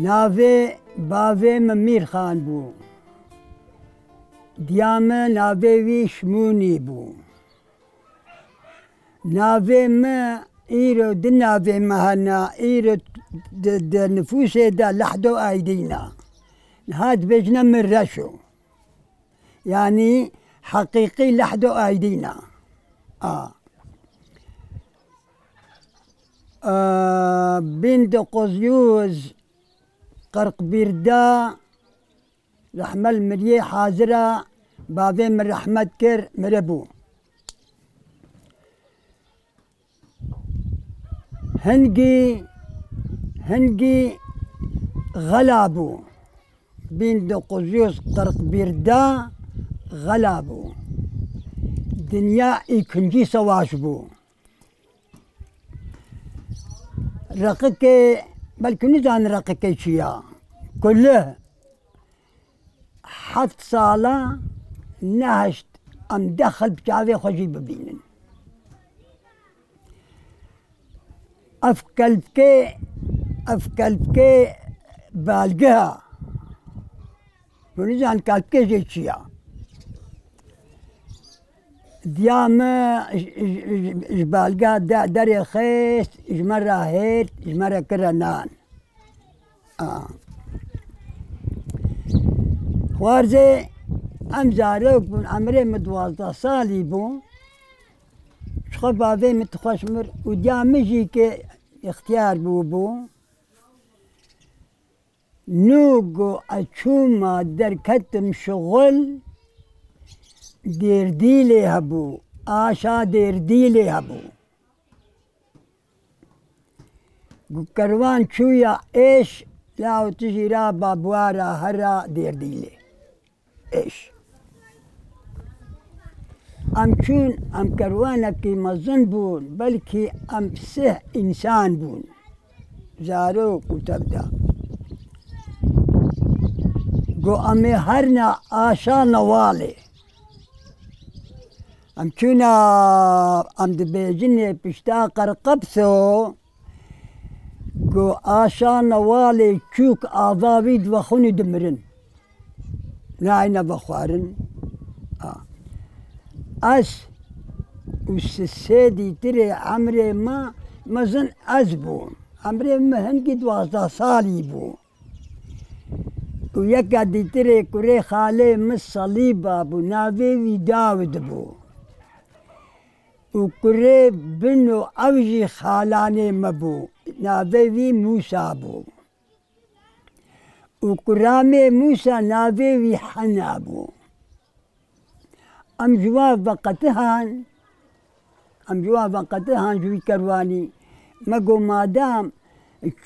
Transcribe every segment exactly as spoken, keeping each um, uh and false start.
Navê bavê min Mîrxan bû. Diya min navê wî Şimûnî bû. Navê min îro du navê min hene, îro di, di nifûsê de Lehdo Aydîn e. Niha dibêjine min Reşo. Yanî heqîqî Lehdo Aydîn e. A. A, bin dokuz yüz kırk birde Rehmel miriyê hazira, bavê min rehmet kir, miribû. Hingî, hingî xela bû. Bin dokuz yüz kırk birde xela bû. Dinya îkincî sewaş bû. Reqikê, belkî nizanin Reqikê çi ya. Kulih heft sala nehişt em deh xil bi çavê xwe jî bibînin. Ev kelbkê, ev kelbkê belgeha. Hûn nizanin kelbkê jê çi ya. Diya min ji, ji, ji, ji belgeha de, derê xist, ji me re hêrt, ji me re kire nan. A. Xwarzê em zarok bûn, emrê min duwazdeh salî bû. Ji xwe bavê min tixweş mir û diya min jî ke îxtiyar bûbû. Nû ku ez çûma derketim şixul, Dêrdîlê hebû, aşa Dêrdîlê hebû. Ku kerwan çûya êş, law tu jî ra babuwara hera Dêrdîlê. Êş. Em çûn, em kerwanekî mezin bûn, belkî em sih însan bûn. Zarok û tevda. Go em ê herna aşa Newalê. Em çûna, em dibêjinê pişta Qerqepso, go aşa Newalê çûk ava wî divexwin û dimirin. Nayne vexwarin. A. Ez û sisê dîtirê emrê me mezin ez bûm. Emrê me hingî duwazdeh salî bû. Û yeka dîtirê kurê xalê min Salîba bû, navê wî Dawid bû. Û kurê bin û ew jî xalanê me bû, navê wî Mûsa bû. Û kuramê Mûsa navê wî Hena bû. Em ji wan veqetihan, em ji wan veqetihan ji wî kerwanî. Me got, madam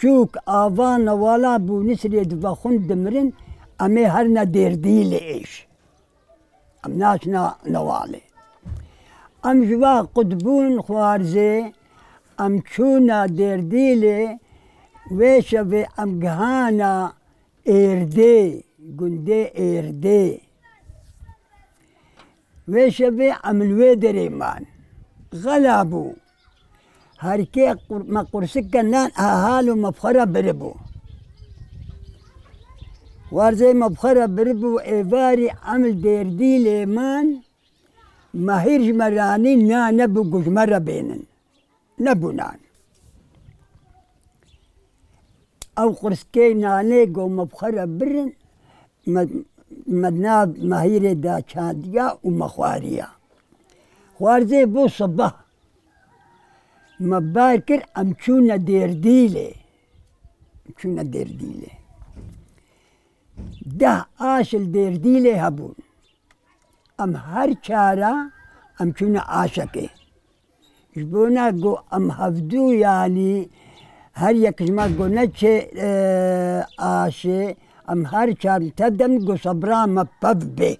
çûk ava Newala bû, nisrê divexwin dimirin, em ê herine Dêrdîlê êş. Em naçine Newalê. Em ji wan qut bûn xwarzê, em çûne Dêrdîlê, wê şevê em gihane Êrdê, gundê Êrdê. Wê şevê em li wê derê man. Xela bû. Herkê qur-, me qursike nan ehal û me bi xwe re biribû. Warzê me bi xwe re biribû, êvarî em li Dêrdîlê man, me hîr ji me ranî na nebû ku ji me re bênin. Nebûnan. Ew qurskê nanê go me bi xwe re birin, me, me nav mehîrê de çandiya û me xwariya. Xwarzê bû sibeh. Me bar kir, em çûne Dêrdîlê. Çûne Dêrdîlê. Deh aş li Dêrdîlê hebûn. Em her çara em çûne aşekê. Ji bona ku em hevdû, yanî her yek ji me ku neçe, e, aşê, em her çar tev de min ku sebra me pev bê.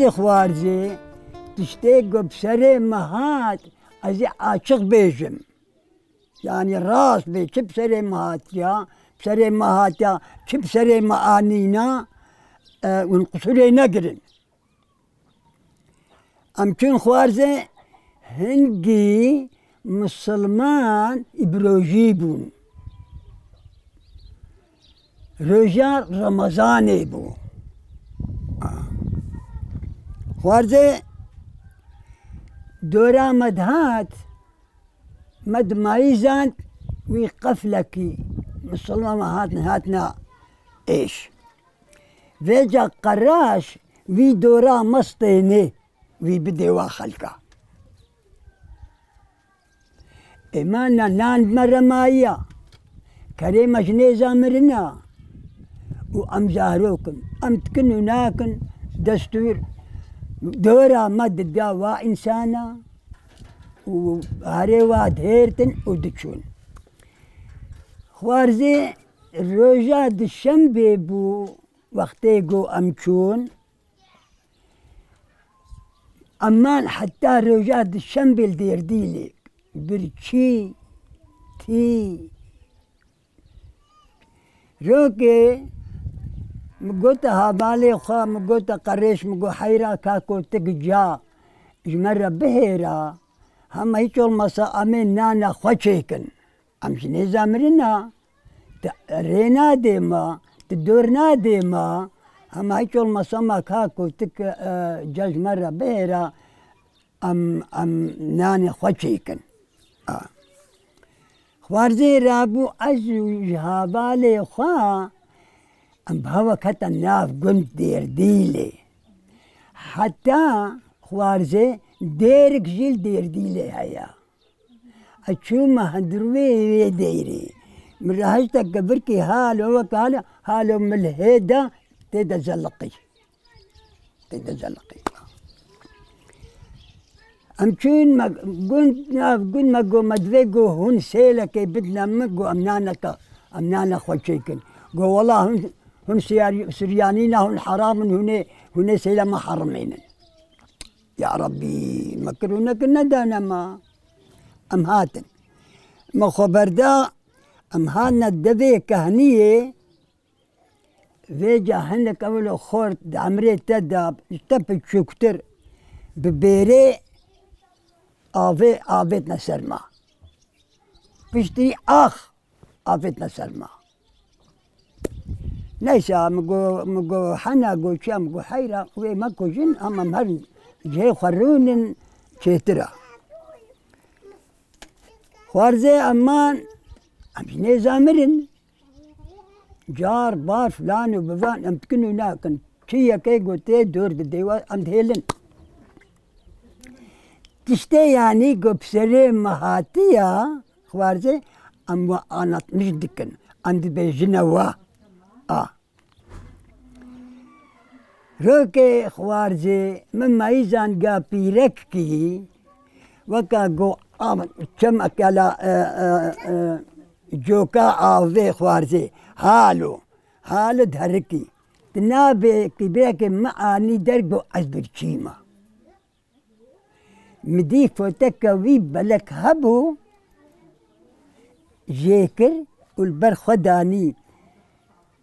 Xwarzê, tiştê ku bi serê me hat, ez ê açiq bêjim. Yanî rast bê, çi bi serê me hatiya, bi serê me hatiya, çi bi serê me anîna, e, hûn qisûrê negirin. Em çûn xwarzê, hingî misilman îbrojî bûn. Roja Remezanê bû. Xwarzê dora me dihat, me dimayî zand, wî qeflekî misilman hatin, hatina êş. Vêca qeraş wî dora me stênê, wî bidê wa xelka. Ê me na nan me re mayiya. Kerê me ji nêza mirina. Û em zarok in. Em dikin û nakin destûr. Dora me dida wa însana. Û harê wa dihêrtin û diçûn. Xwarzê roja dişembê bû wextê ku em çûn. Eman heta roja dişembê li Dêrdîlê, birçî, tî. Rokê min gote havalê xwe, min gote qerêş, min got heyra ka kotik ca ji me re bihêra, hema hiç olmasa em ê nana xwe çêkin. Em ji nêza mirina, te rê nadê me, tu dor nadê me, hema hiç olmasa me ka kotik, e, ca ji me re bihêra, em, em nanê xwe çêkin. A. Xwarzê rabû ez û ji havalê xwe, em bi hewa ketin nav gund Dêrdîlê. Heta xwarzê dêrik jî li Dêrdîlê heye. Ez çûme hundirûyê wê deyrê. Min rahişte kevirkê halo wek halo, halo min li hê de tê de zeliqî. Tê de zeliqî. Em çûn me gund, nav gund me got me divê got hûn sêlekê bidine min got em naneke, em nane xwe çêkin. Got wela hûn, hûn siyar-, Suryanî ne, hûn heram in, hûn ê, hûn ê sêla me herimînin. Ya Rabbî, me kir û nekir nedane me. Em hatin. Me xwe berda, em hatine devê kehniyê, vêca hinek ewilo xort di emrê te de, ji te piçûktir, bi bêrê avê, avêtine ser me. Piştî ax, avêtine ser me. Neyse, min got, min got hena, got çiya, min got heyra, wê me kujin, em, em herin cihê xwe rûnin çêtir e. Xwarzê eman, em ji nêza mirin. Car, bar, filan û bivan, em dikin û nakin. Çi yekê gotê dor didê we, em dihêlin. Tiştê yanî ku bi serê me hatiya, xwarzê, em we anlatmiş dikin. Em dibêjine we. A. Rokê xwarzê, min mayî zanga pîrekî, weka go am, çemekela, e, e, e, coka avê xwarzê. Halo, halo derikî. Di navê pîrekê min anî dergo ez birçî me. Min dî foteka wî belek hebû, jê kir û li ber xwe danî.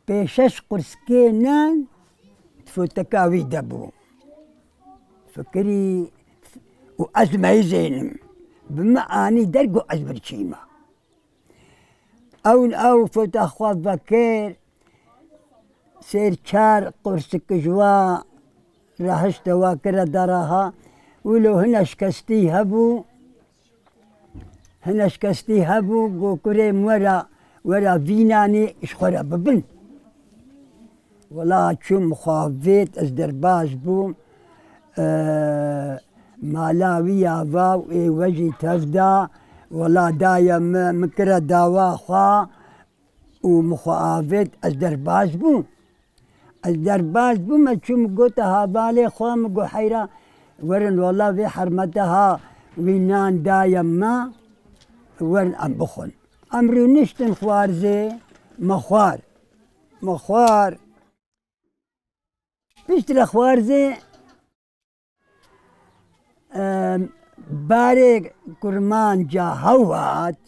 Pê şeş qursikê nan di foteka wî de bû. Fikirî û ez meyzênim. Bi min anî dergo ez birçî me. Ew, ew fota xwe vekir, sêr çar qursik ji wa rahişte wa kire daraha. Wilo hine şikestî hebû, hine şikestî hebû, got kurê min were, were vînanê ji xwe re bibin. Wela çûm xwe avêt, ez derbas bûm. E, mala wî ya va û ê we jî tev da. Wela daye min, min kire dawa xwe û min xwe avêt, ez derbas bûm. Ez derbas bûm, ez çûm gote havalê xwe, min got heyra, werin wela vê hermete ha wî nan daye me, werin em bixwin. Em rûniştin xwarzê, me xwar. Me xwar. Piştre xwarzê, Barê kurmanca hew hat,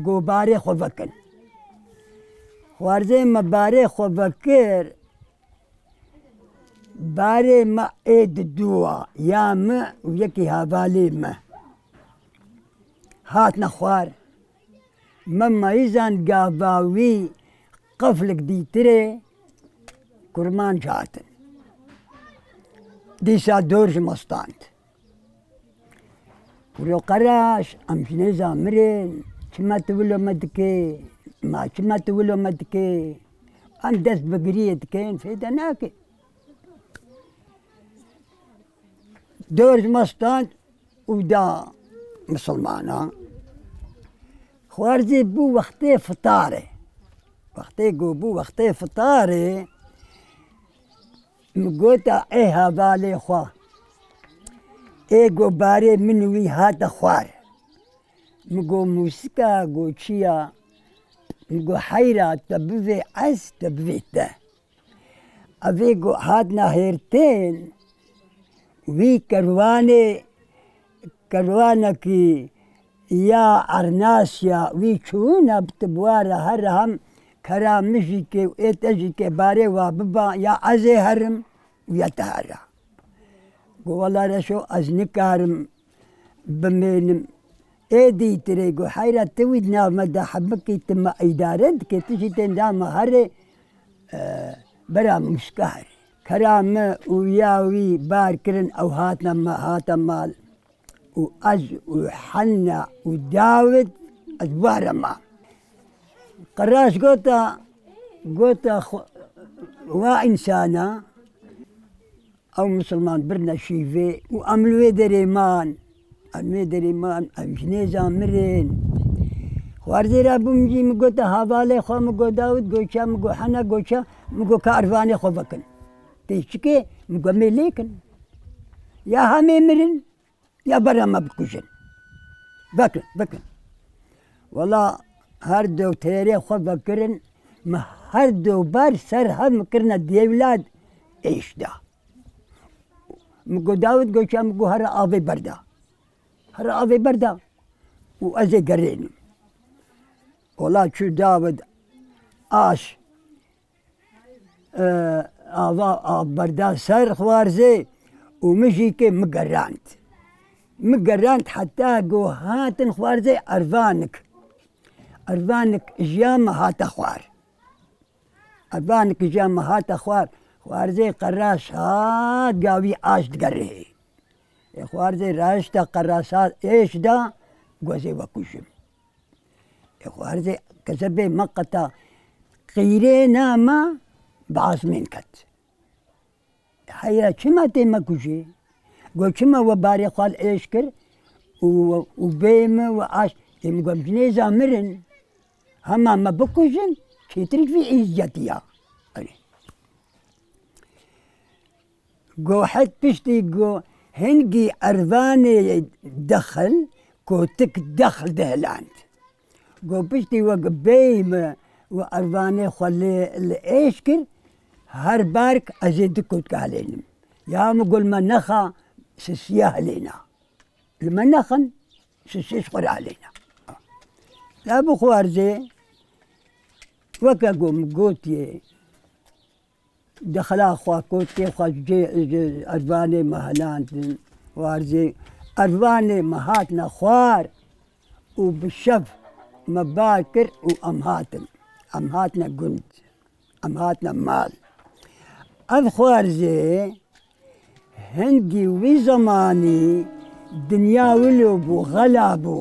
got, "Barê xwe vekin." Xwarzê me barê xwe vekir, barê me ê diduwa, ya me û yekî hevalê me hatine xwar. Me meyîzan gava wî qeflik dîtirê kurmanc hatin. Dîsa dor ji me stand. Kuro Qeraş, em ji nêza mirin, çima tu wilo me dikê? Ma çima tu wilo me dikê? Em dest bi giriyê dikin, fêde nake. Dor ji me stand û da misilmana. Xwarzê bû wextê fitarê. Wextê ku bû wextê fitarê, min gota, "Ê hevalê xwe, ê ku barê min û wî hate xwar." Min got, "Mûsika?" Got, "Çi ya?" Min got, "Heyra te bivê ez, te bivê te." Evê ku hatine hêrtên, wî kerwanê, kerwanekî ya Ernasya, wî çûna bi tibwara here hem kera mijîkê û ê te jî kê barê wa biba, ya ez ê herim û ya te here. Got, "Wela Reşo, ez nikarim bimênim." Ê dîtirê got, "Heyra, tu wî di nav me de hebikî, tu me îdare dikê, tu jî tên da me herê, e, bera mûsika herê." Kera me û ya wî bar kirin, ew hatine me, hate mal. Û ez û Henna û Dawid, ez bare ma. Qeraş gota, gota xwe, wa însana, ew misilman birine şîvê û em li wê derê man. Em wê derê man, em ji nêza mirin. Xwarzê re bûm jî, min gote, "Hevalê xwe", min got, "Dawid", got, "Ça?", min got, "Hena", got, "Ça?", min got, "Ka ervanê xwe vekin." Tê çikê? Min got, "Mê lêkin. Ya hemê mirin, ya bera me bikujin. Vekin, vekin." Wela her du têrê xwe vekirin, me her du ber ser hev min kirine dêwlad êş da. Min got, "Dawid", got, "Ça?", min got, "Here avê berda. Here avê berda û ez ê gerênim." Wela çû Dawid aş, e, ava av berda ser xwarzê û min jî kê min gerand. Min gerand heta ku hatin xwarzê ervanik. Ervanik jiya me hate xwar. Ervanik jiya me hate xwar. Xwarzê Qeraş hat, gavî aş digerê. Ê xwarzê raşta Qeraş hat, êş da, gozê we kujim. Ê xwarzê kezebê me qeta qîrê nama bi azmên ket. Heyra çima tê me kujê? Got, "Çima we barê xwe li êş kir û, û bê me we aş?" Ê min got, "Em ji nêza mirin. Hema me bikujin, çêtir ji vî îziyetiya." Erê. Go het piştî go hingî ervanê dexil, kotik dexil dihiland. Go piştî wek bêyî me û ervanê xwe lê li êş kir, her bark ez ê du kotka hilênim. Ya min got, "Li me nexa, sisiya hilêna. Li me nexin, sisê ji xwe re hilêna." Ya bixwarzê, weke go min gotiye, Dexila xwe kotê xwe ji cê, ji ervanê me helandin. Warzê ervanê me hatine xwar û bi şev me bar kir û em hatin. Em hatine gund. Em hatine mal. Ev xwarzê Hingî wî zemanî dinya wilo bû, xela bû.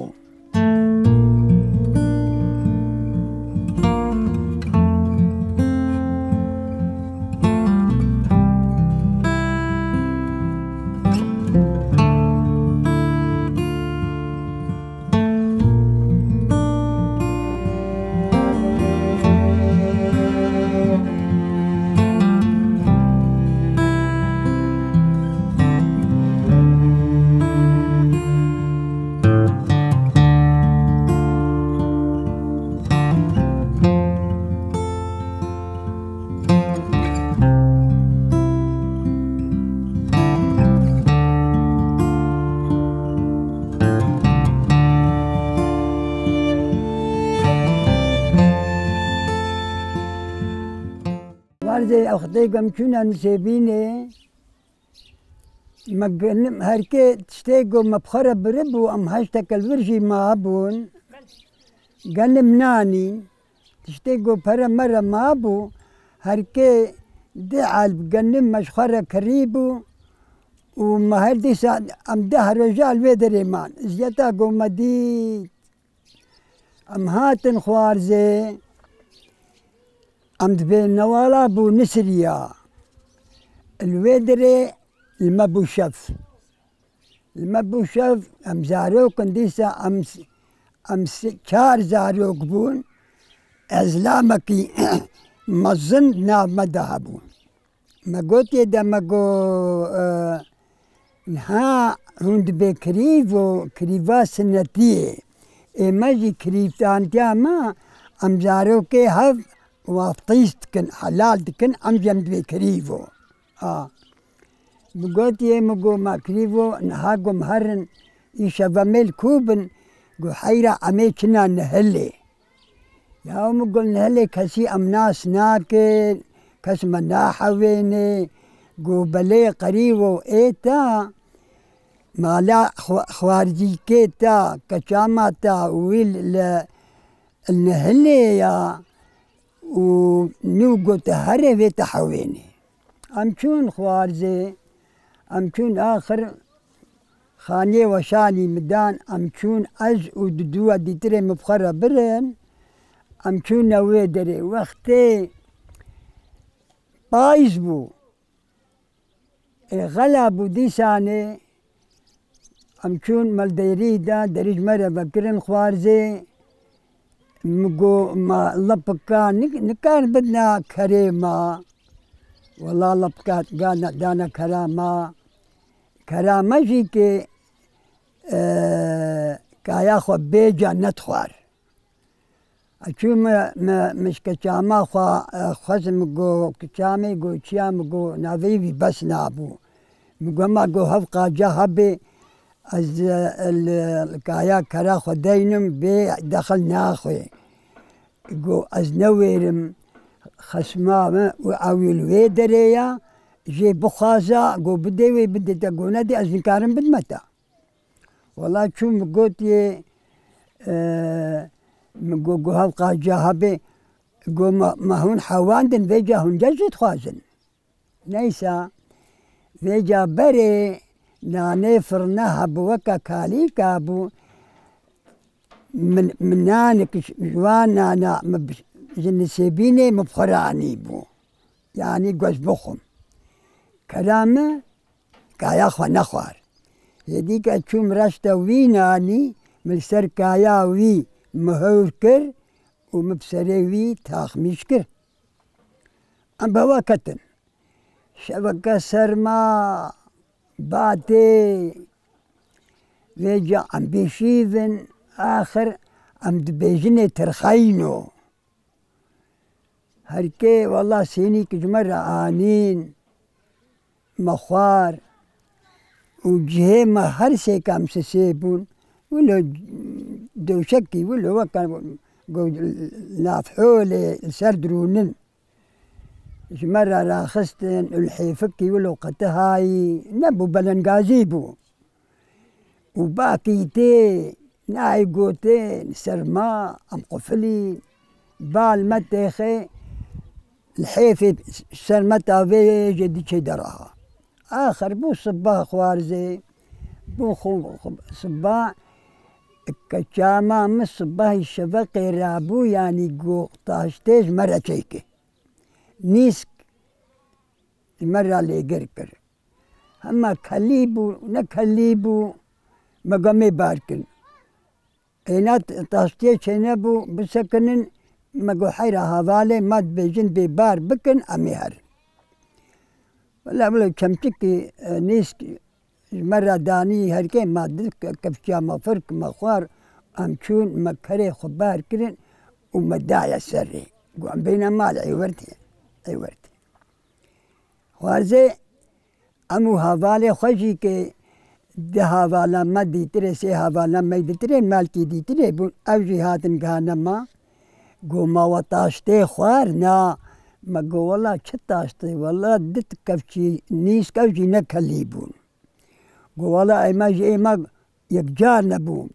Dê wextê ku em çûne Nisêbînê, me genim herkê tiştê ku me bi xwe re biribû, em heşteke li vir jî mabûn. Genim nanîn, tiştê ku pere me re mabû, herkê du elf genim me ji xwe re kirîbû û me her dîsa em deh roja li wê derê man. Îzeta ku me dît, em hatin xwarzê, em dibê newala bû Nisiriya. Li wê derê li me bû şev. Li me bû şev, em zarok in dîsa em s-, em s-, çar zarok bûn. Ezlamekî mezin nav me de hebû. Me gotiye de me got, e, niha hûn dibê kirîvo, kirîva sinetiyê. Ê me jî kirîvtantiya me, em zarokê hev waftîz dikin, helal dikin, em jî em dibê kirîvo. A. Min gotiye, min got, ma kirîvo, niha got, em herin, îşev em ê li ku bin? Got, heyra, em ê çina Nihilê. Ya min got, Nihilê kesî em nas nakin, kes me nahewêne. Got, belê qerîvo ê ta, mala xwa-, xwarzîkê ta, keça ma ta, wî li, li Nihilê ya û nû got, here vê te hewêne. Em çûn xwarzê, em çûn axir xaniyê weşanî min dan, em çûn ez û diduwa dîtirê min bi xwe re birin, em çûne wê derê. Wextê payîz bû, ê xela bû dîsanê, em çûn me li derî da, derî ji me re vekirin xwarzê. Min got, ma lipika nik-, nikarin bidina kerê ma. Wela lipika gana, dana kera ma. Kera me jî ki, e, kaya xwe bêca nedixwar. Çû me, me, me ji keçama xwe, e, xwest min got, keçamê got, çiya min got, navê wî bes nabû. Min got, ma got, hev qaca hebê, ez, e, li, li kaya kera xwe deynim, bê dexil naxwê. Got, ez newêrim, xesma me û ew ê li wê derê ya, jê bixwaza, got, bidê wê, bidê te, got, nedê, ez nikarim bidme te. Wela çû min gotiye, e, min got, got, hev qaca hebê, got, ma, ma hûn hewandin, vêca hûn cez jê dixwazin. Neysa, vêca berê nanê firne hebû, weke kalîka bû, min, min nanik ji, ji wan nana min bi, ji Nisêbînê min bi xwe re anîbû. Yanî got ez bixwim. Kera min kaya xwe nexwar. Êdî ke çûm reşte wî nanî, min li ser kaya wî mihewr kir û min bi serê wî taxmîş kir. Em bi hewa ketin. Şeveke serma, batê, vêca em bêşîv in, axir em dibêjinê tirxeyno. Herkê wela sênîk ji me re anîn, me xwar û cihê me her sêka em sisê bûn. Wilo dewşekî, wilo weke go-, navholê li ser dirûnin. Ji me re raxistin û li hêfikî wilo qetihayî nebû, belengazî bû. Û bakî tê, nayê gotin, serma, em qufilî, bal me têxê, li hêfê sermeta vê jê diçê deraha. Axir bû siba xwarzê, bû xu-, xu-, siba, keça ma min sibahî şeveqê rabû, yanî got taştê ji me re çêke. Nîsk ji me re lêgir kir. Hema kelî bû, ne kelî bû, me gemê bar kin. Êna t-, taştiyê çênebû, bisekinin, me got, heyra hevalê, ma dibêjin bê bar bikin, em ê herin. Wela, wela çemçikî, e, nîsk ji me re danî herkê, ma di ke-, kevçiya me firk, me xwar, em çûn, me kerê xwe bar kirin û me daye serê. Got, em bêne mal, ê wertê, ê wertê. Xwarzê em û hevalê xwe jî ke di hevala me dîtirê, sê hevala me dîtirê, melkî dîtirê bûn, ew jî hatin gihane me. Got, ma we taştê xwar, na, Me got, "Wela çi taştê? Wela di kevçî, nîsk ew jî ne kelî bûn." Got, "Wela ême ji ême yekcar nebûn.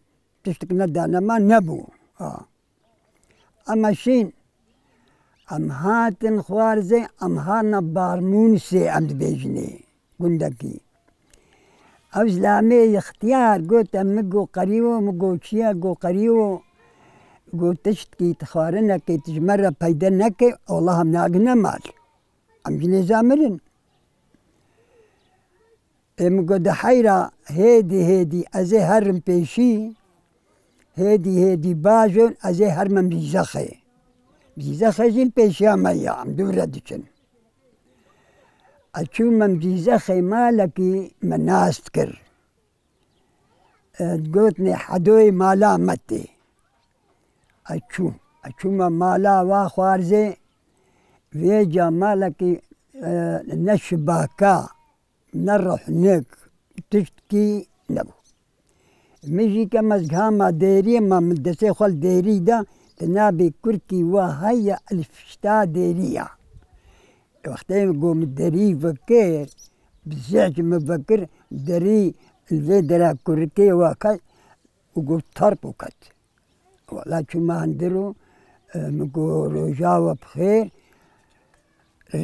Tiştik nedane me nebû." Ha. Em şîn. Em hatin xwarzê, em hatine Barmûnsê, em dibêjinê gundekî. Ew zilamê ixtiyar gote, "Mi got qerîwo, mi got çi ye?" Got, "Qerîwo." Got, "Tiştkî, tu xwarinekê, tu ji me re peyde neke, wela em nagihine mal. Em ji nêza mirin." Ê, min got, "De heyra, hêdî hêdî ez ê herim pêşî, hêdî hêdî bajon ez ê herim Mizîzexê." Mizîzexê jî li pêşiya me ya, em dû re diçin. Ez çûm Mizîzexê, malekî me nas dikir. E, gotinê Hedoyê mala me tê. Ez çûm. Ez çûme mala wa xwarzê, vêca malekî, e, ne şibaka, ne rihnik, tiştkî nebû. Min jî ke me ez gihama dêriyê, ma min destê xwe li dêrî da, tu nabê kurkî wa heye, li pişta dêrî ya. Wextê min got min derî vekir, bi zehc min vekir, derî li vê dera kurikê wa ket û got terp û ket. Wela çûma hundir û, e, min got, "Roja we bi xêr."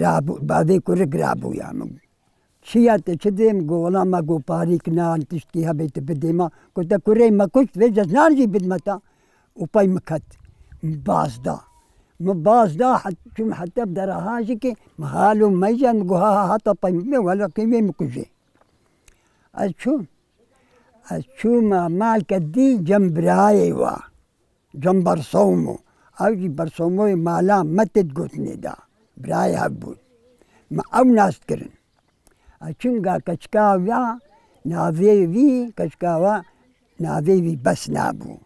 Rabû, bavê kurik rabûya min. "Çi ya te, çi dê?" Min got, "Wela me got parîk nan tiştkî hebê tu bidê me." Got, "Te kurê me kuşt, vê ceznan jî bidme te." Û pey min ket. Min baz da. Min baz da, het-, çûm heta bi dera hajikê, min halo meycan, min got, "Ha, ha, hata pey min bê, wela kê wê min kujê." Ez çûm. Ez çûme malke dî cem birayê wa. Cem Bersewmo. Ew jî Bersewmoyê mala me tê digotinê da. Birayê hev bûn. Me ew nas dikirin. Ez çûm ga keçika ya navê wî, keçika wa navê wî Besna bû.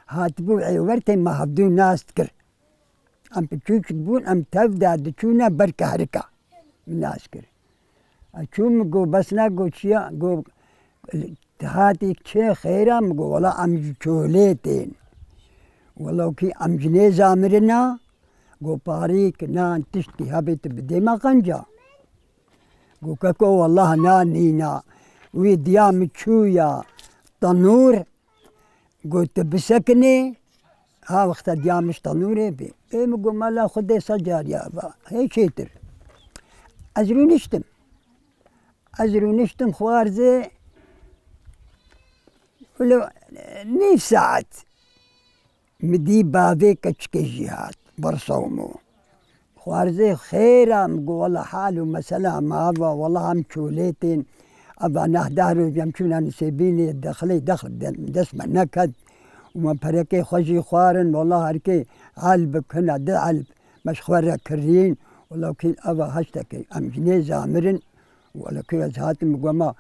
Hatibû êwer tê me hevdû nas dikir. Em piçûçik bûn, em tev de diçûne ber kehrika. Min nas kir. Ez çûm, min got, "Besna, got çi ya?" Got, "Hatî çi xêr e?" Min got, "Wela em ji Çolê tên. Wela kî em ji nêza mirina." Got, "Parîk, nan, tiştkî hebê tu bidê me qenca." Got, "Keko, wela nan nîna." Wî diya min çûya tenûr, got, "Tu bisekinê." Ha wexta diya min ji tenûrê bê. Ê min got, "Mala Xwedê se car ya va. Hê çêtir." Ez rûniştim. Ez rûniştim xwarzê. Wilo nîv saet. Min dî bavê keçikê jî hat. Bersewmo. Xwarzê xêr a, min got, "Wela hal û mesela me ava, wela em Çolê tên. Ava neh deh roj em çûna Nisêbînê, dexilê dexil de-, dest me neket. Û me perekê xwe jî xwarin, wela herkê elb hina, di elb me ji xwe re kirîn. Wela kî ava heştekê, em ji nêza mirin." Wela kî ez hatim, min got, "Ma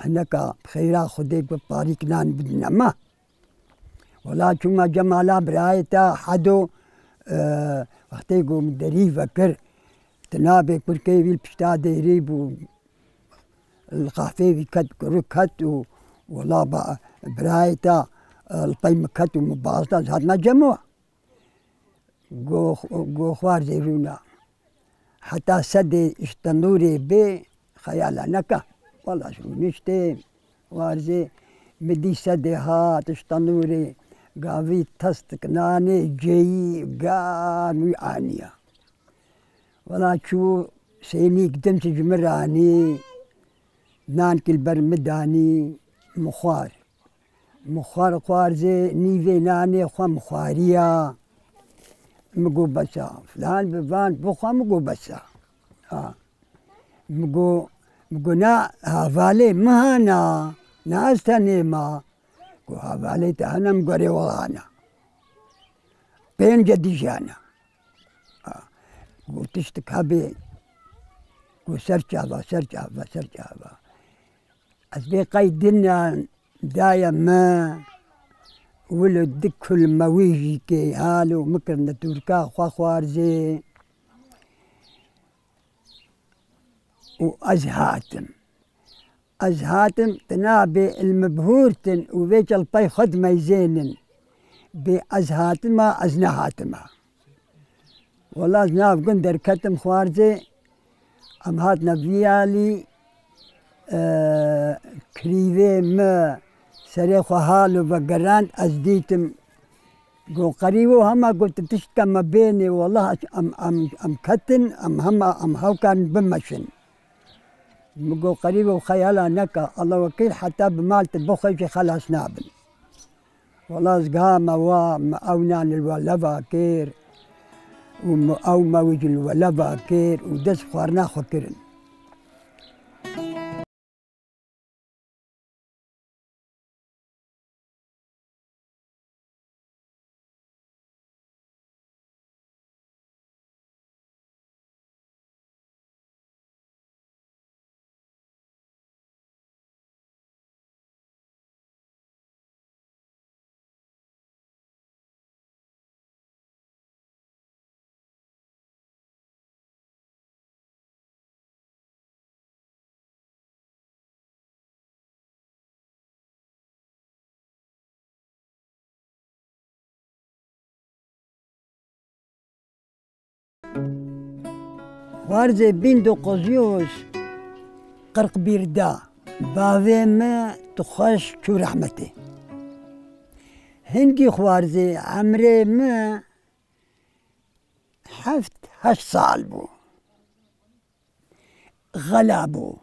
hineka bi xêra Xwedê bi parîk nan bidine me." Wela çûma cem mala birayê te Hedo, e, wextê ku min derî vekir, tu nabê kurkê wî li pişta dêrî bû, li qehfê wî ket, kuru ket û wela ba-, birayê te, e, li pey min ket û min baz da, ez hatime cem we. Go-, go xwarzê rûna. Heta sedê ji tenûrê bê xeyala neke. Wela ji rûniştê xwarzê min dî sedê hat ji tenûrê, gavî testik nanê ceyî garm wî aniya. Wela çû sênîk din ji min re anî, nankî li ber min danî, min xwar. Min xwar xwarzê nîvê nanê xwe min xwariya. Min got, "Bes a, filan bi van bixwe," min got, "Bes a." Ha. Min got, min got, "Na, hevalê min hana, na ez tenê ma." Got, "Hevalê te hene?" Min got, "Erê wela hene. Pênce dî jî hene." Ha. Got, "Tiştik hebê." Got, "Ser çava, ser çava, ser çava." Ez bê qey dinya daye me, wilo di kul me wî jî kê halo min kirine tûrka xwe xwarzê û ez hatim. Ez hatim, tu nabê li min bihûrtin û vê çi li pey xwe dimeyzênin. Bê ez hatima, ez nehatima. Wela ez nav gund derketim xwarzê, em hatine vî alî, e, kirîvê min serê xwe halo vegerand, ez dîtim. Got, "Qerîbo hema got, tiştka me bênê, wela em, em, em ketin, em hema, em hewkarin bimeşin." Min got, "Qerîbo xeyala neke, Allah wekîl heta bi mal te bixwe jî xelas nabin." Wela ez gihame wa, min ew nan li we leva kir û min ew mewij li we leva kir û dest xwarina xwe kirin. Xwarzê bin dokuz yüz qirq bir de bavê min tu xweş çû rehmetê. Hingî xwarzê emrê min heft heşt sal bû. Xela bû.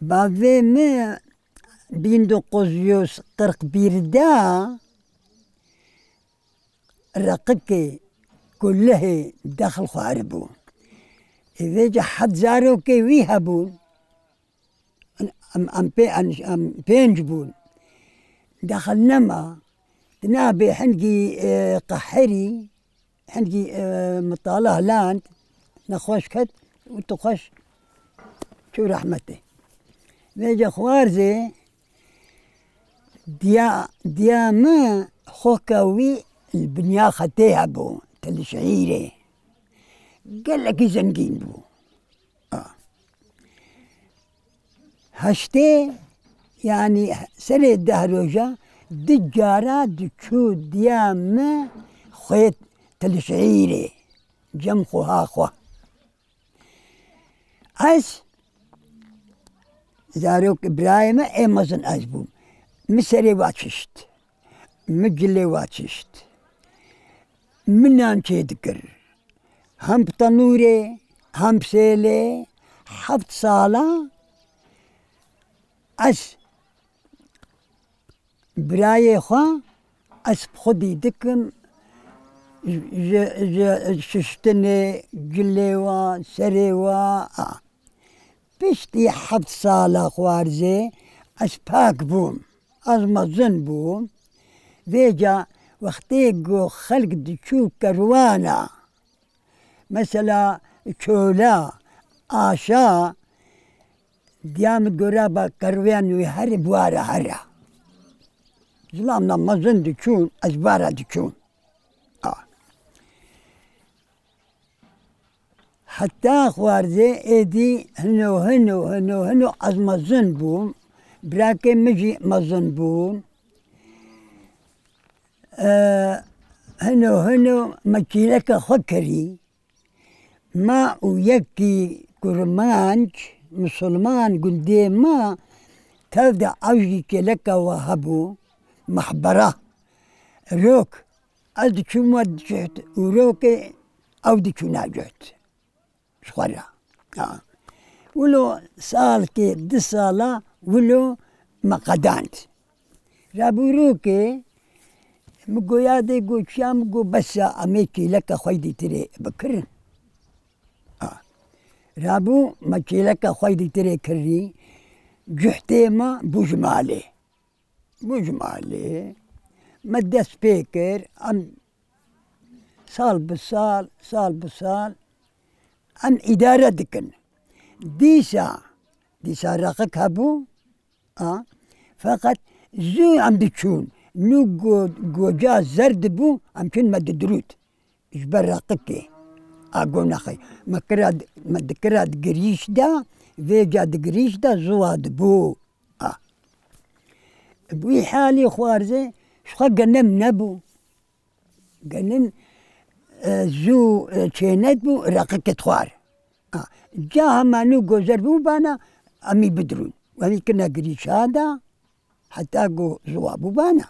Bavê min bin dokuz yüz qirq bir de reqikê kulihê dexil xwaribû. Ê vêca heft zarokê wî hebûn. Em, em pê-, em, em pênc bûn. Dexil nema. Di navê hingî, e, qehirî, hingî, e, mitala hiland, nexweş ket û tu xweş çû rehmetê. Vêca xwarzê diya, diya min xoka wî li binya xetê hebû, Til Şehîrê. Gelekî zengîn bû. A. Heştê, yanî serê deh roja, du cara diçû diya min xwê Til Şehîrê, cem xweha xwe. Ez, zarok birayê me ê mezin ez bûm. Min serê wa çişt. Min cilê wa çişt. Min nan çê dikir. Hem bi tenûrê, hem bi sêlê, heft sala ez birayê xwe, ez bi xwedî dikim, ji, ji, ji şiştinê, cilê wa, serê wa, a. Piştî heft sala xwarzê ez pak bûm. Ez mezin bûm. Vêca wextê ku xelk diçû kerwana, mesela çola, aşa, diya min gora ba kerwên wî herê bi wara here. Zilamna mezin diçûn, ez bi wara diçûn. A. Heta xwarzê êdî hino, hino, hino, hino ez mezin bûm. Birakê min jî mezin bûn. E, hino, hino me çîleka xwe kirî. Ma û yekî kurmanc, misilman gundê ma tev de ew jî çêleka we hebû, mehbera. Rok, ez diçûm we cuht û rokê ew diçûna cuht. Ji xwe re. Ha. Wilo salkê, du sala wilo me qedand. Rabûrokê min got, "Ya dê got çiya?" Min got, "Bes e, em ê çêleka xwe dîtirê bikirin." Ha. Rabû me çêleka xwe dîtirê kirî, cuhtê me bû ji malê. Bû ji malê, me dest pê kir, em sal bi sal, sal bi sal, em îdare dikin. Dîsa, dîsa reqik hebû, a, feqet zû em diçûn, nû go-, goca zer dibû, em çûn me didirût. Ji ber reqikê, a go nexey. Me kira, me dikira di girîş de, vêca di girîş de ziwa dibû. A. Bi wî halî xwarzê, ji xwe genim nebû. Genim, e, zû, e, çênet bû, reqikê dixwar. Ha, ca hema nû gozer bû bana, em î bidrûn. Em î kirine girîşa da, heta ku ziwa bû bana.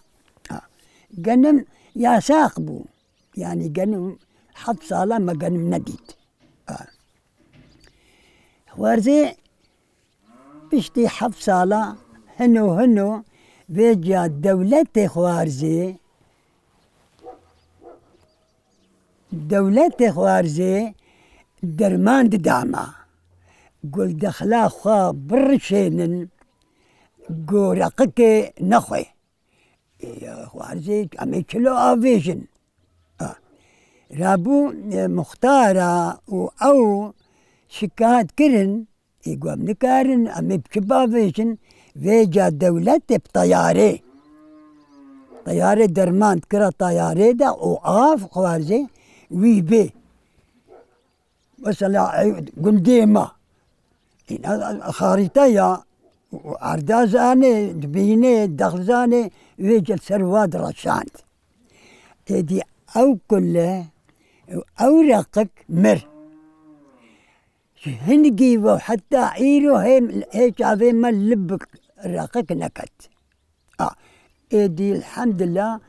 Ha. Genim yasax bû. Yanî genim heft sala me genim nedît. Ha. Xwarzê piştî heft sala hino hino vêca dewletê xwarzê Dewletê xwarzê derman dida me. Gul dexla xwe birişênin, go reqikê nexwe. Ê, xwarzê em ê çilo avêjin. A. Rabû, e, muxtara û ew şikayet kirin. Ê ku em nikarin, em ê bi çi bavêjin? Vêca dewletê bi teyarê. Teyarê derman dikira teyarê de û av xwarzê wî bê. Mesela, ey, gundê me. Îna xarîte ya, erda zanê, dibînê, dexl zanê, vêca li ser wa direşand. Êdî ew kule, ew reqik mir. Ji hingî ve heta îro hê, hê çavê me li bi reqik neket. A, êdî elhamdulillah,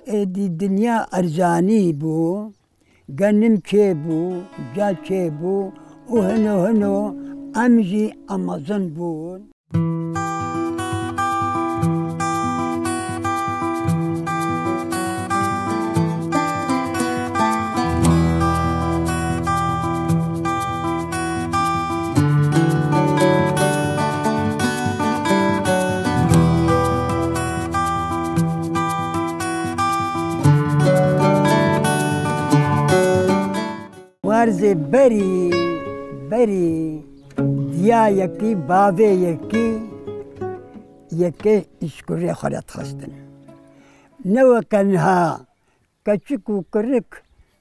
êdî dinya erzanî bû, genim çêbû, ca çêbû û hino hino em jî emezin bûn. Xwarzê berî, berî diya yekî, bavê yekî, yekê ji kurê xwe re dixistin. Ne weke niha keçik û kurik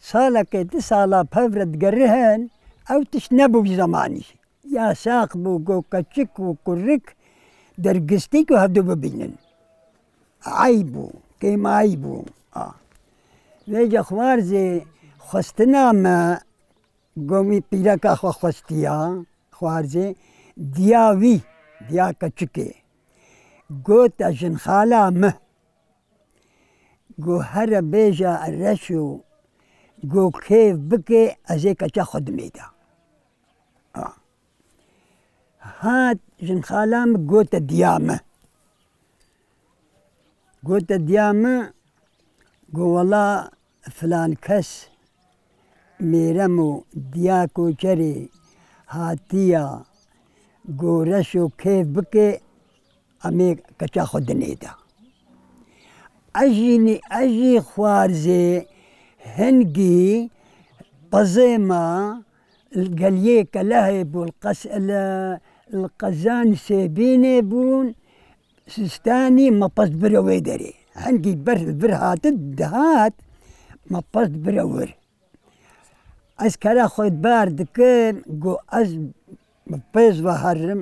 salekê du sala bi hev re digerihin, ew tişt nebû wî zemanî. Yasax bû ku keçik û kurik dergistî ku hevdu bibînin. Eyb bû, kêm eyb bû. A. Vêca xwarzê xwestina me, gomî pîreka xwe xwestiya, xwarzê diya wî, diya keçikê. Gote jinxala me. Go here bêje reşo, go kêf bike, ez ê keça xwe dimê de. A. Hat jinxala min gote diya min. Gote diya min, go wela filan kes mêrem û diya koçerê hatiya, go reş û kêf bike, em ê keça xwe dinê de. Ez jî nî, ez jî xwarzê hingî pezê me li geliyê kelehê bû, li qes-, li, li qezan sêbînê bûn, Sistanî me pez bire wê derê. Hingî ber li vir hatin dihat, me pez bire wir. Ez kera xwe bar dikim, got, ez bi pêz ve herim,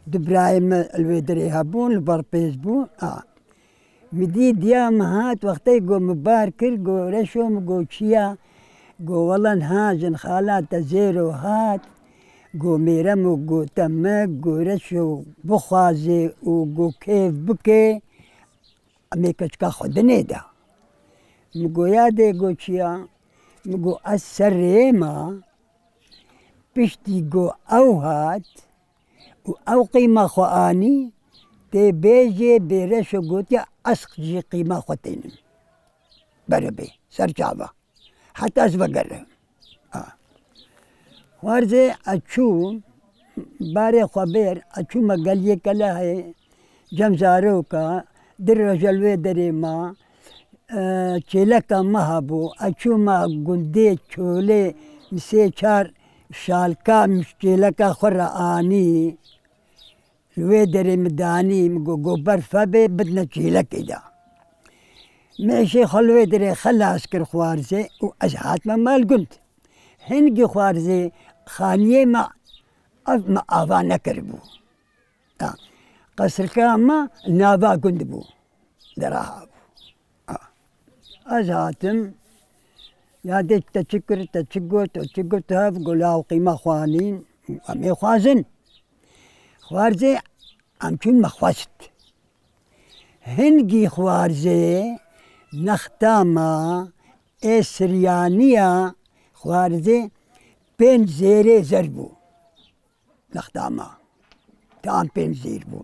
du birayê me li wê derê hebûn, li ber pêz bûn. A. Min dî diya min hat, wextê got min bar kir, got, Reşo, min got, çi ya? Got, wela niha jinxala te zêro hat. Got, mêrem û got, te me, got, Reşo, bixwaze û got, kêf bike, em ê keçika xwe dinê de. Min got, ya dê, got, çi ya? Min got, ez ser rê me, piştî got ew hat û ew qîma xwe anî, tê bêjê bêreşo gotiye, ez jî qîma xwe tênim. Berê bê, ser çava. Heta ez vegerim. Ha. Xwarzê ez çûm, barê xwe bêr, ez çûme geliyê kelehê, cem zaroka, di roja li wê derê ma, e, çêleka me hebû, ez çûme gundê çolê, min sê çar şalka min ji çêleka xwe re anî. Li wê derê min danî, min got, got berf hebe, bidine çêlekê de. Min êşê xwe li wê derê xelas kir xwarzê û ez hatime mal gund. Hingî xwarzê xaniyê me ev me ava nekiribû. Ha. Qesrika me nava gund bû. Deraha bû. Ha. Ez hatim, Ya dê te çi kir, te çi got, te çi got, hev got, law qîma xwanîn, em ê xwazin. Xwarzê em çûn me xwest. Hingî xwarzê nexta me ê Siryaniya xwarzê pênc zêrê zer bû. Nexta me. Tam pênc zêr bû.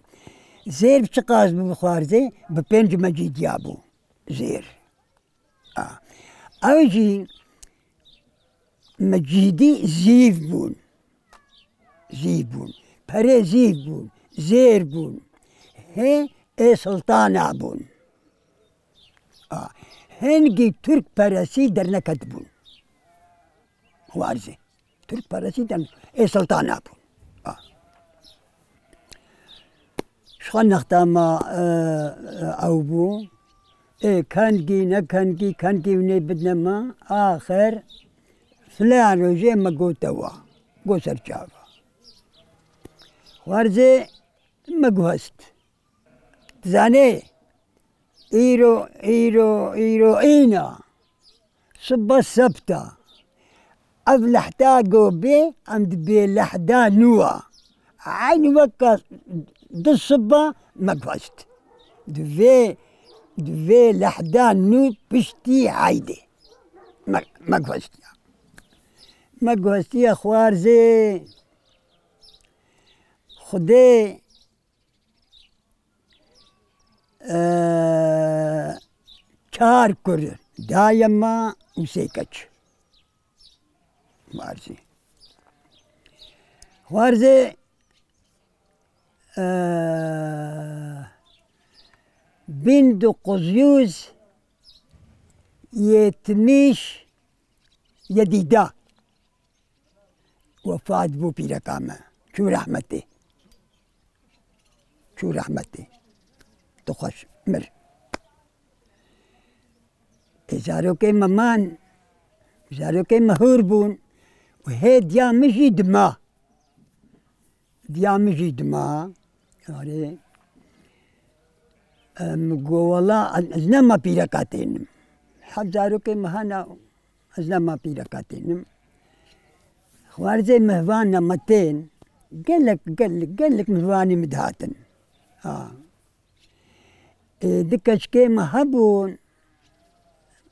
Zêr çiqas bû xwarzê? Bi pênc mecîdiya bû. Zêr. A. Ew jî mecîdî zîv bûn. Zîv bûn. Perê zîv bûn. Zêr bûn. Hê ê sultana bûn. A. Hingî Tirk peresî derneket bûn. Xwarzê. Tirk peresî dem ê sultana bûn. A. Ji xwe nexta me, e, e, ew bû. Ê kengî, ne kengî, kengî hûn ê bidine me. Axir filan rojê me gote wa. Got ser çava. Xwarzê me guhest. Dizanê, îro, îro, îro îna. Siba sebta. Ev lehda go bê, em dibê lehda nû a. Eynî weka di siba me guhest. Divê, divê lehda nû piştî heydê. Me, me guhestiya. Me guhestiya xwarzê. Xwedê Eee, çar kur daye me û sê keç. Xwarzê. Xwarzê, eee, bin dokuz yüz yetmiş yedide. Wefat bû pîreka me. Çû rehmetê. Çû rehmetê. Tu xweş mir. Ê zarokê me man. Zarokê me hûr bûn. Û hê diya min jî dima. Diya min jî dima. Arê. Em, go wela, ez nema pîreka tênim. Heft zarokê me hene, ez nema pîreka tênim. Xwarzê mihvana me tên, gelek, gelek, gelek mihvanî min dihatin. Ha. Ê, di keçikê me hebûn,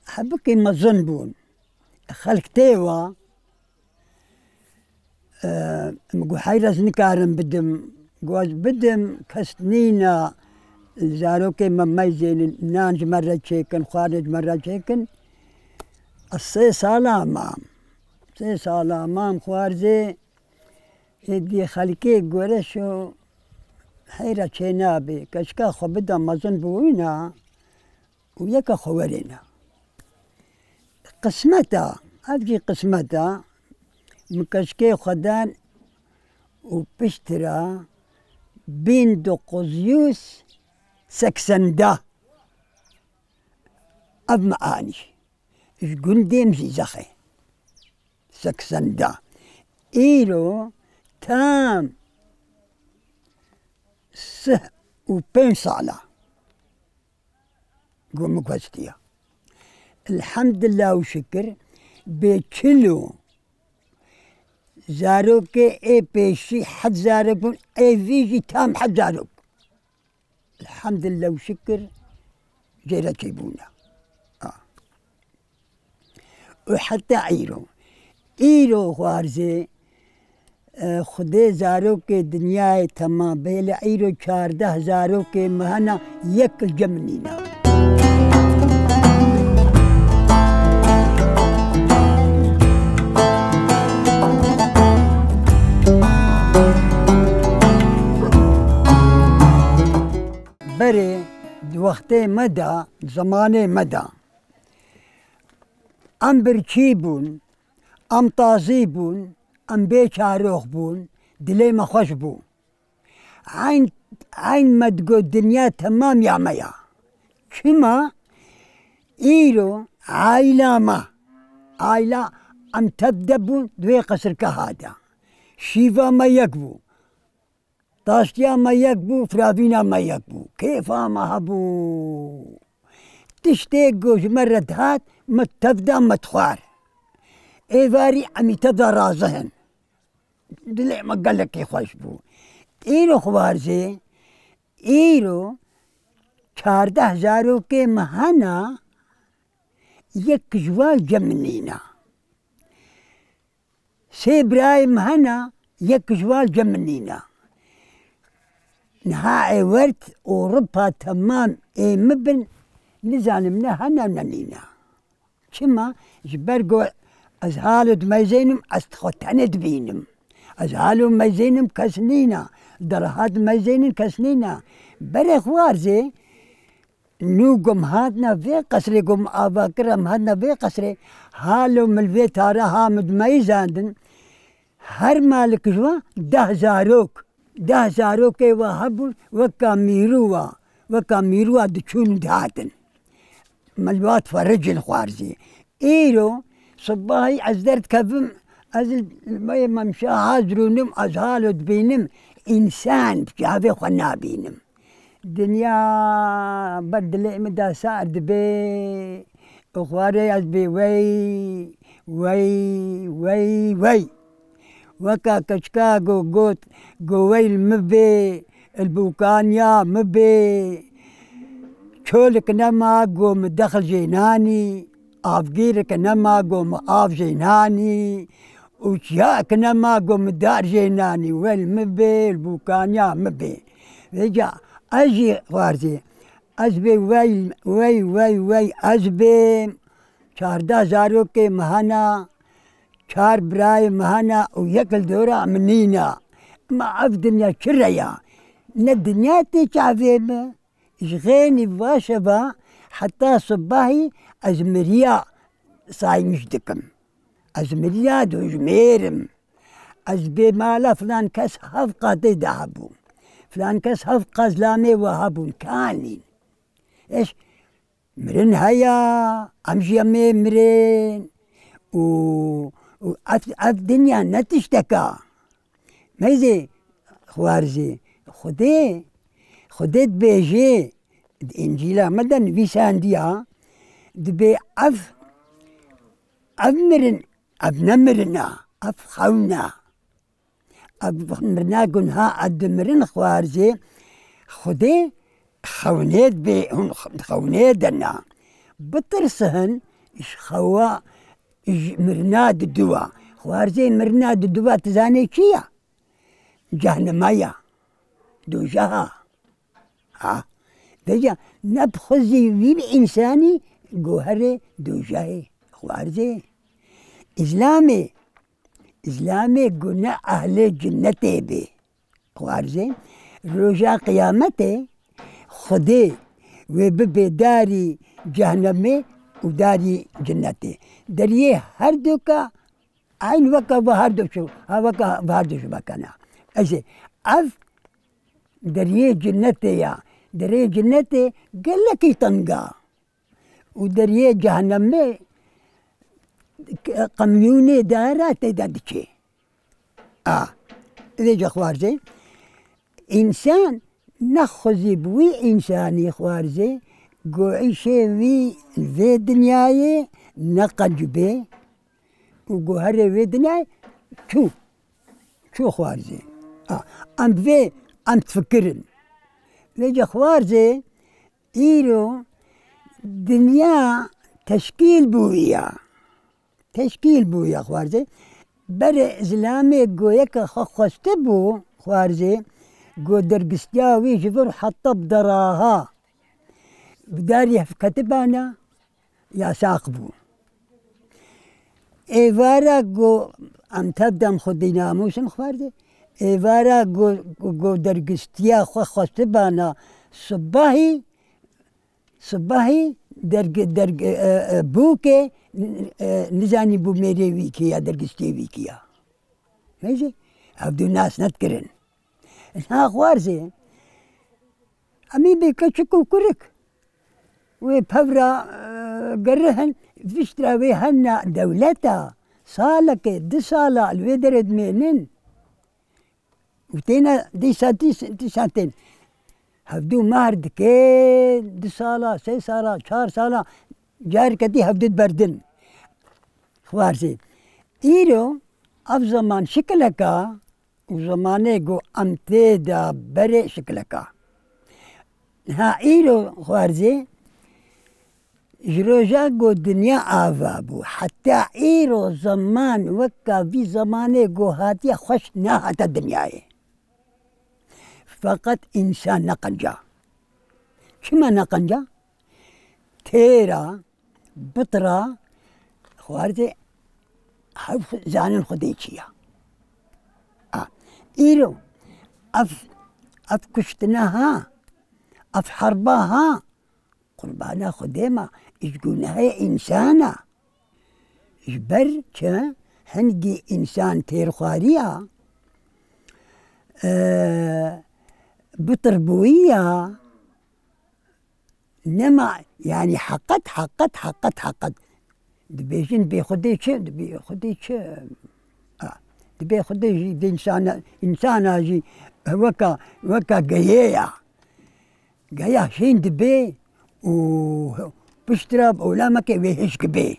hebikê mezin bûn. Xelk tê wa, Eee, min got, heyr ez nikarim bidim. Got, ez bidim, kes nîne, zarokê me meyzênin, nan ji me re çêkin, xwarin ji me re çêkin. Ez sê sala mam. Sê sala mam xwarzê, êdî xelkê gore şo heyra çênabê. Keçika xwe bida mezin bûyîna, û yeka xwe werêne. Qismet a, ev jî qismet a, min keçikê xwe dan û piştre bin dokuz yüz seksen de ev min anî. Ji gundê min jî zexê. Seksen de. Îro tam sih û pênc sala. Got min guestiya. Elhamdulillah û şikir, bê çilo zarokê ê pêşî heft zarok bûn, ê vî jî tam heft zarok. Elhamdulillah û şikir, jê re çêbûne. Ha. Û heta îro. Îro xwarzê, e, Xwedê zarokê dinyayê temam bê, lê îro çardeh zarokê me hene, yek li cem min nîne. Berê di wextê me de, di zemanê me de, em birçî bûn, em tazî bûn, em bê çarox bûn, dilê me xweş bû. Eyn, eyn me digot dinya temam ya me ya. Çima? Îro aîla me, aîla em tev de bûn, di wê qesirgeha de. Şîva me yek bû. Taştiya me yek bû, firavîna me yek bû. Kêfa me hebû. Tiştê ku ji me re dihat, me tev da me dixwar. Êvarî em î te de razî hin. Dilê me gelekî xweş bû. Îro xwarzê, îro çardeh zarokê me hene, yek ji wan cem min nîne. Sê birayê min hene, yek ji wan cem min nîne. Niha ê wert Ewropa temam ê min bin, nizanim ne hene ne nîne. Çima? Ji ber ku ez halo dimeyzênim, ez xwe tenê dibînim. Ez halo meyzênim, kes nîne. Deraha dimeyzênin, kes nîne. Berê xwarzê, nû ku em hatine vê qesrê, ku em ava kir, em hatine vê qesrê, halo min li vê tara ha min dimeyzandin, her malik ji wan deh zarok, deh zarokê we hebûn, weka mîrû wa, weka mîrû wa diçûn û dihatin. Me li wa difericin xwarzî. Îro sibahî ez derdikevim, ez li me memşa hazirûnim, ez halo dibînim, însan bi çavê xwe nabînim. Dinya ber dilê min de sar dibe. Û xwarê ez bê wey, wey, wey, wey. Weka keçika ku got, ku wey li min bê, li bûkaniya min bê. Çolik nema ku min dexil jê nanî, avgîrik nema ku min av jê nanî. Û çiyayek nema ku min dar jê nanî, wey li min bê, li bûkaniya min bê. Vêca ez jî xwarzê, ez bê wey, wey, wey, wey, ez bê çardeh zarokê min hene, çar birayê min hene û yek li dora min nîne. Ma ev dinya çi re ya? Ne dinya tê çavê min, ji xênî va şeva heta sibahî ez miriya saymiş dikim. Ez miriya dojmêr im. Ez bê mala filan kes heft qatê de hebûm. Filan kes heft qat zilamê we hebûn, kanîn. Eş, mirin heya, em jî em ê mirin. Û, û ev, ev dinya ne tişteka. Meyzê xwarzê, Xwedê, Xwedê dibêje, di Încîla me de nivîsandiya, dibê ev, ev mirin, ev ne mirin a, ev xewn a. Ev mirina ku niha ez dimirin xwarzê, Xwedê xewnê dibê, hûn xewnê de ne. Bitirsin ji xewa, ji mirina diduwa. Xwarzê mirina diduwa tu zanê çi ya? Cehnema ya. Dojeha. Ha? Vêca ne bi xwe zî vî bi însanî goherê dojehê xwarzê. Îslamê, Îslamê ku ne ehlê cinnetê bê. Xwarzê, roja qiyametê Xwedê wê bibe darî cehnemê û darî cinnetê. Deriyê her duka eyn weke ve her du şu, ha weke ve her du şu vekena. Ez ê, ev deriyê cinnetê ya. Deriyê cinnetê gelekî teng a. Û deriyê cehennemê qemyûnê dara tê de diçê. A, vêca xwarzê, însan nexwezî bi wî însanî xwarzê, goîşê wî vê dinyayê neqenc bê û goherê wê dinyayê çû, çû xwarzê. A, em vê, em difikirin. Vêca xwarzê, îro dinya teşkîl bûye. Teşkîl bûye xwarzê. Berê zilamê goyeke xwe xwestibû xwarzê, go dergistiya wî ji vir heta bi deraha bi darî hevketibana, yasax bû. Êvara ku em tev dem xwe dînamûs in xwarzê, êvara ku, ku dergistiya xwe xwestibana sibahî, sibahî derg-, derg-, e, e, bûkê, e, nizanî bû mêrê wî kî ya, dergistiyê wî kî ya. Neyse, ev du nas nedikirin. Niha xwarzê, em ê bê keçik û kurik. Wê pevra, e, gerihin, viştra wê hena dewleta, salekê, du sala li wê derê dimênin. Û têne dîsa, dîs-, dîsa tên. Hevdû mahr dike, du sala, sê sala, çar sala, careke dî hevdû diberdin. Xwarzê. Îro ev zeman şikileka û zemanê ku em tê de berê şikileka. Ha îro xwarzê ji roja ku dinya ava bû, heta îro zeman weka vî zemanê ku hatiye xweş nehate dinyayê. Feqet însan neqenca. Çima neqenca? Têra, bitra, xwarzê hev zanin Xwedê çi ya. A, îro ev, ev kuştina ha, ev herba ha, qurbana Xwedê ma, ji gunehê însan a. Ji ber çi hingî însan têrxwariya, e, bitirbûyiya, nema, yanî heqet, heqet, heqet, heqet. Dibêjin bê Xwedê çi, dibê Xwedê çi? A, dibê Xwedê jî di însana, însana jî weka, weka geyê ya. Geya hîn dibe û piştre bi olameke wê hişk be.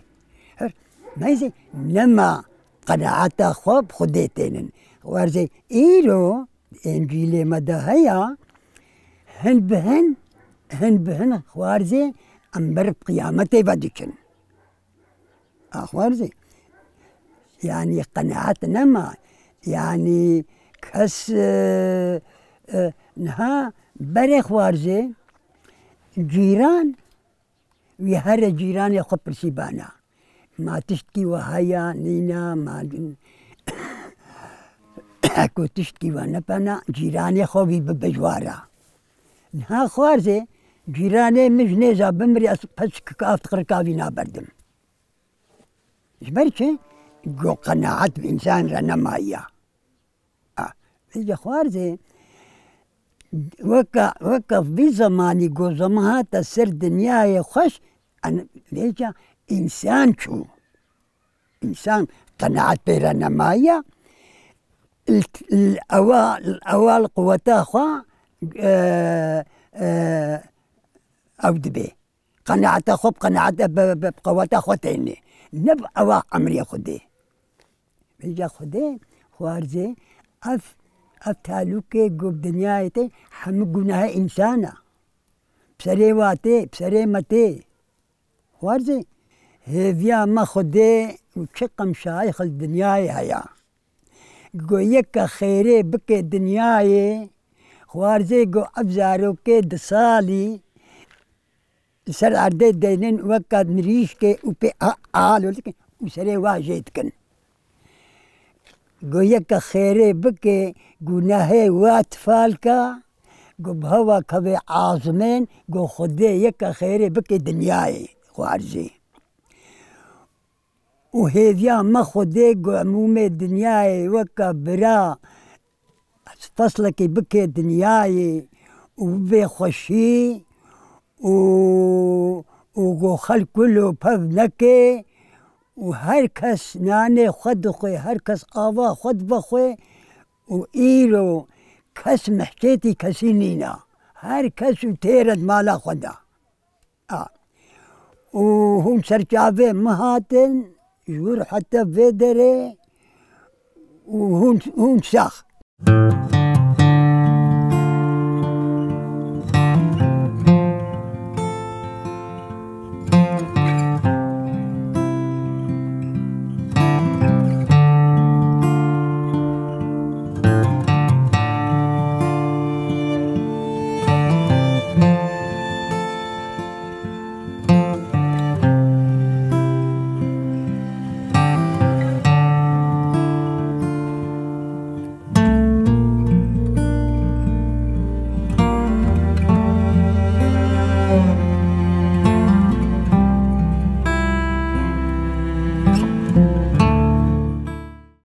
Her, neyse, nema qenaeta xwe bi Xwedê tênin. Xwarzê îro, Încîlê me de heya, hin bi hin, hin bi hin xwarzê em ber bi qiyametê ve diçin. Axwarzê. Yanî qenaet nema. Yanî kes, e, e, niha berê xwarzê cîran wî here cîranê xwe pirsî bana. Ma tiştkî we heye, nîne, ma ku tiştkî we nepena, cîranê xwe wî bibe ji wara. Niha xwarzê cîranê min ji nêza bimirî ez qet ji kika ev qirika wî naberdim. Ji ber çi? Go qenaet bi însan re nemayiya. A, vêca xwarzê, weka, weka vî zemanî go zema hate ser dinyayê xweş, en, vêca însan çû. Însan qenaet pê re nemayiya. L-, l-, ewa, ewa li quweta xwe, e, e, ew dibe. Qenaeta xwe bi qenaeta bi, bi, bi qeweta xwe têne. Ne bi ewa emrê Xwedê. Vêca Xwedê xwarzê ev, ev talûkê ku bi dinyayê tê hemû gunahê însan e. Bi serê wa tê, bi serê me tê. Xwarzê hêviya me Xwedê û çi qemşayix li dinyayê heye. Go yeke xêrê bike dinyayê, xwarzê go ev zarokê di salî li ser erdê deynin weka mirîşkê û pê a-, alo dikin û serê wa jê dikin. Go yeke xêrê bike, gunehê wa tifalka, go bi hewa kevê azimên, go Xwedê yeke xêrê bike dinyayê xwarzê. Û hêviya me Xwedê go emûmê dinyayê weke bira feslekê bike dinyayê û bibe xweşî û, û go xelk wilo pev neke û her kes nanê xwe dixwe, her kes ava xwe dibe xwe û îro kes mihçetî kesî nîna. Her kes û têre di mala xwe de. A. Û hûn serçavê min hatin, ji wir heta vê derê û hûn, hûn sax.